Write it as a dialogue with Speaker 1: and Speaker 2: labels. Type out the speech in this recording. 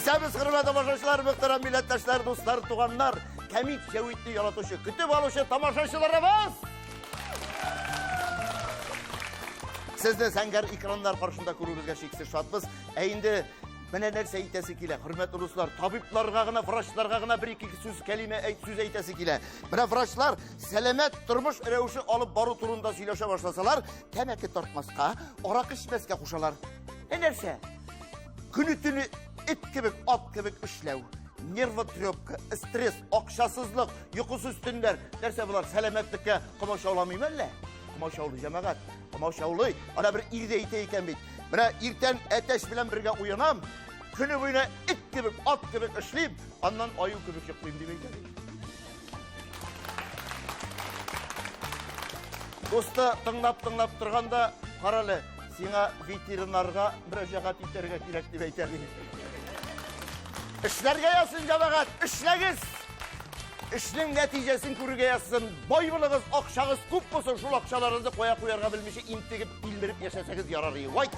Speaker 1: Исәнмесез, хөрмәтле тамашачылар, мөхтәрәм милләттәшләр, дуслар, туганнар, кәмит җәвитне яратучы, көтеп алучы тамашачыларыбыз! Сезне зәңгәр экраннар каршында күрүебезгә чиксез шатбыз. Ә инде менә нәрсә әйтәсе килә, хөрмәтле дуслар, табибларга гына, врачларга гына бер-ике сүз кәлимә әйт, сүз әйтәсе килә. Менә врачлар сәламәт тормыш рәвеше алып бару турында сөйләшә башласалар, тәмәке тартмаска, аракы эчмәскә кушалар. Ә нәрсә? Көне-төне эт кебек, ат кебек эшләү, нервотрепка, стресс, акчасызлык, йокысыз төннәр. Нәрсә болар сәламәтлеккә комачауламыймы әллә? Комачаулый, җәмәгать, комачаулый. Ана бер ир дә әйтә икән бит. Менә иртән әтәч белән бергә уянам, көне буена эт кебек, ат кебек эшлим, аннан аю кебек йоклыйм дип әйтә. Дусты тыңлап-тыңлап торганда, карале, сиңа ветеринарга мөрәҗәгать итәргә кирәк дип әйтә ди. Эшләргә язсын, җәмәгать, эшләгез! Эшнең нәтиҗәсен күрергә язсын. Бай булыгыз, акчагыз күп булсын, шул акчаларыгызны кая куярга белмичә интегеп, тилмереп яшәсәгез ярар. Вай!